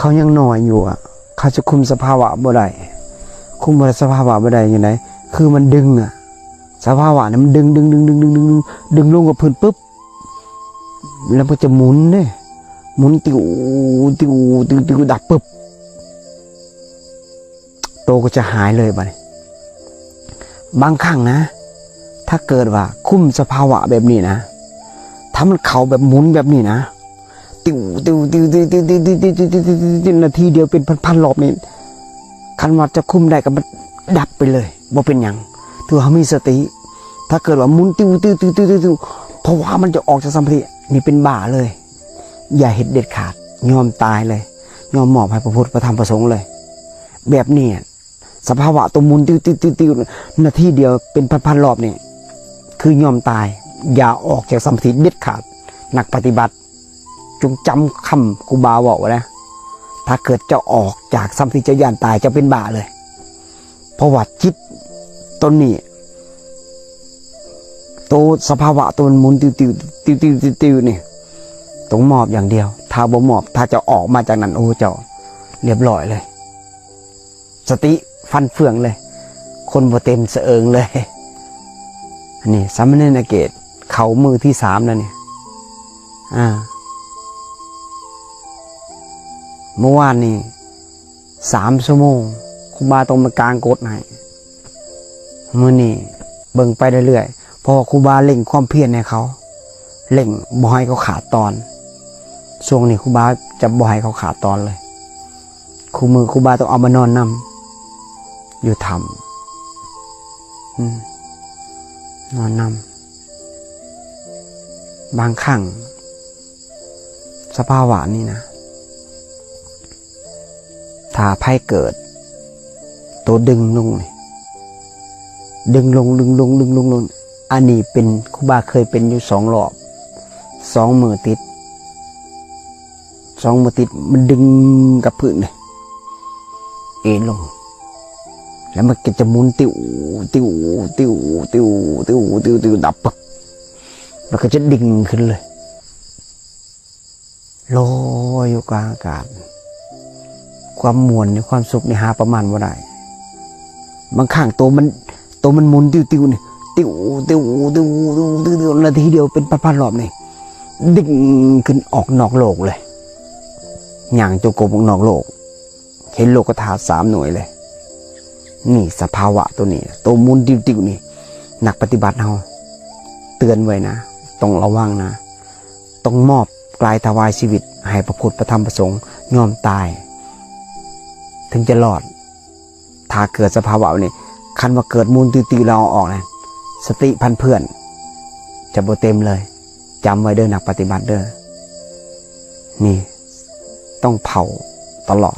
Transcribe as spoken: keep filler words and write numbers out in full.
เขายังน้อยอยู่อะ เขาจะคุมสภาวะบ่ได้ คุมบ่ได้สภาวะบ่ได้ยังไง คือมันดึงอะ สภาวะเนี่ยมันดึง ดึง ดึง ดึง ดึง ดึง ดึง ดึงลงกับพื้นปุ๊บ แล้วมันจะหมุนเนี่ย หมุนติว ติว ติว ติว ดับปุ๊บ โตก็จะหายเลยบัดนี้ บางครั้งนะ ถ้าเกิดว่าคุมสภาวะแบบนี้นะ ถ้ามันเข้าแบบหมุนแบบนี้นะ ติว ติว ติว ติว ติว ติว ติว ติว ติว ติว นาทีเดียวเป็นพันๆรอบนี่ คันว่าจะคุมได้ก็มันดับไปเลย บ่เป็นหยัง ถือว่ามีสติ ถ้าเกิดว่าหมุนติว ติว ติว ติว ติว ติว เพราะว่ามันจะออกจากสมาธิ นี่เป็นบ้าเลย อย่าเฮ็ดเด็ดขาด ยอมตายเลย ยอมมอบให้พระพุทธ พระธรรม พระสงฆ์เลย แบบนี้ สภาวะตัวหมุนติว ติว ติว ติว นาทีเดียวเป็นพันๆรอบนี่ คือยอมตาย อย่าออกจากสมาธิเด็ดขาด นักปฏิบัติ จงจำคำครูบาเว้าไว้นะ ถ้าเกิดเจ้าออกจากสมาธิ เจ้าย่านตาย เจ้าเป็นบ้าเลย เพราะว่าจิตตนนี้ ตัวสภาวะตัวมันหมุนติว ติว ติว ติว ติว ติว นี่ ต้องมอบอย่างเดียว ถ้าบ่มอบ ถ้าจะออกมาจากนั้น โอ้ เจ้า เรียบร้อยเลย สติฟั่นเฟืองเลย คนบ่เต็มสะเอิงเลย อันนี้สามเณรเกตเข้ามื้อที่สามแล้วเนี่ย อ่า เมื่อวานนี่สามชั่วโมง ครูบาต้องมากางกฎให้ มื้อนี้เบิ่งไปเรื่อยๆ เพราะว่าครูบาเร่งความเพียรให้เขา เร่งบ่ให้เขาขาดตอน ช่วงนี้ครูบาจะบ่ให้เขาขาดตอนเลย คู่มื้อครูบาต้องเอามานอนนำ อยู่ถ้ำ อืม นอนนำ บางครั้ง สภาวะนี้นะ ถ้าไผเกิด ตัวดึงลงนี่ ดึงลง ดึงลง ดึงลง ลง อันนี้เป็น ครูบาเคยเป็นอยู่สองรอบ สองมื้อติด สองมื้อติด มันดึงกับพื้นเลย เอนลง แล้วมันก็จะหมุนติว ติว ติว ติว ติว ติว ติว ดับปึ๊บ แล้วก็จะดิ่งขึ้นเลย ลอยอยู่กลางอากาศ ความม่วนในความสุขนี่หาประมาณบ่ได้ บางครั้งตัวมัน ตัวมันหมุนติวๆนี่ ติว ติว ติว ติว ติว ติว นาทีเดียวเป็นพันๆรอบนี่ ดิ่งขึ้นออกนอกโลกเลย ย่างจงกรมออกนอกโลก เห็นโลกธาตุสามหน่วยเลย นี่สภาวะตัวนี้ ตัวหมุนติวๆนี่ นักปฏิบัติเฮาเตือนไว้นะ ต้องระวังนะ ต้องมอบกายถวายชีวิตให้พระพุทธ พระธรรม พระสงฆ์ ยอมตาย ถึงจะรอด ถ้าเกิดสภาวะแบบนี้ คันว่าเกิดหมุนติวๆแล้วเอาออกนะ สติพั่นเฟือน จะบ่เต็มเลย จำไว้เด้อนักปฏิบัติเด้อ นี่ ต้องเผาตลอด